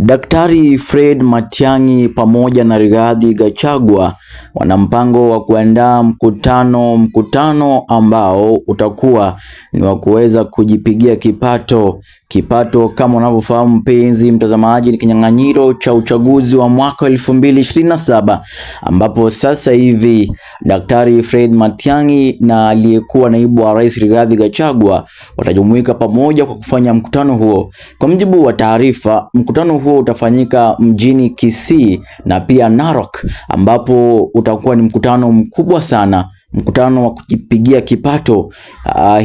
Daktari Fred Matiang'i pamoja na Rigathi Gachagua wana mpango wa kuandaa mkutano ambao utakuwa ni wa kuweza kujipigia kipato. Kipato kama unavyofahamu mpenzi mtazamaji, ni kinyang'anyiro cha uchaguzi wa mwaka 2027 ambapo sasa hivi Daktari Fred Matiang'i na aliyekuwa naibu wa rais Rigathi Gachagua watajumuika pamoja kwa kufanya mkutano huo. Kwa mujibu wa taarifa, mkutano huo utafanyika mjini Kisii na pia Narok, ambapo utakuwa ni mkutano mkubwa sana, mkutano wa kujipigia kipato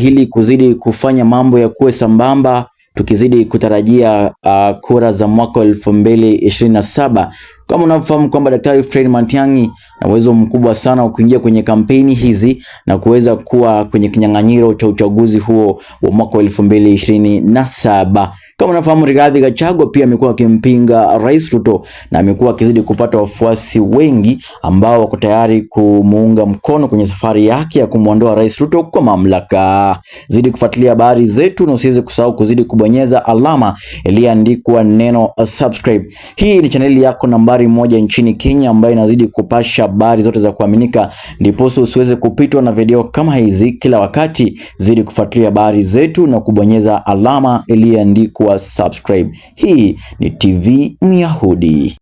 ili kuzidi kufanya mambo ya kuwe sambamba, tukizidi kutarajia kura za mwaka 2027. Kama unavyofahamu kwamba Daktari Fred Matiang'i na uwezo mkubwa sana wa kuingia kwenye kampeni hizi na kuweza kuwa kwenye kinyang'anyiro cha uchaguzi huo wa mwaka 2027. Kama unafahamu, Rigathi Gachagua pia amekuwa akimpinga Rais Ruto na amekuwa akizidi kupata wafuasi wengi ambao wako tayari kumuunga mkono kwenye safari yake ya kumwondoa Rais Ruto kwa mamlaka. Zidi kufuatilia habari zetu na usiweze kusahau kuzidi kubonyeza alama iliyoandikwa neno subscribe. Hii ni chaneli yako nambari moja nchini Kenya ambayo inazidi kupasha habari zote za kuaminika, ndiposa usiweze kupitwa na video kama hizi kila wakati. Zidi kufuatilia habari zetu na kubonyeza alama iliyoandikwa subscribe. Hii ni TV Myahudi.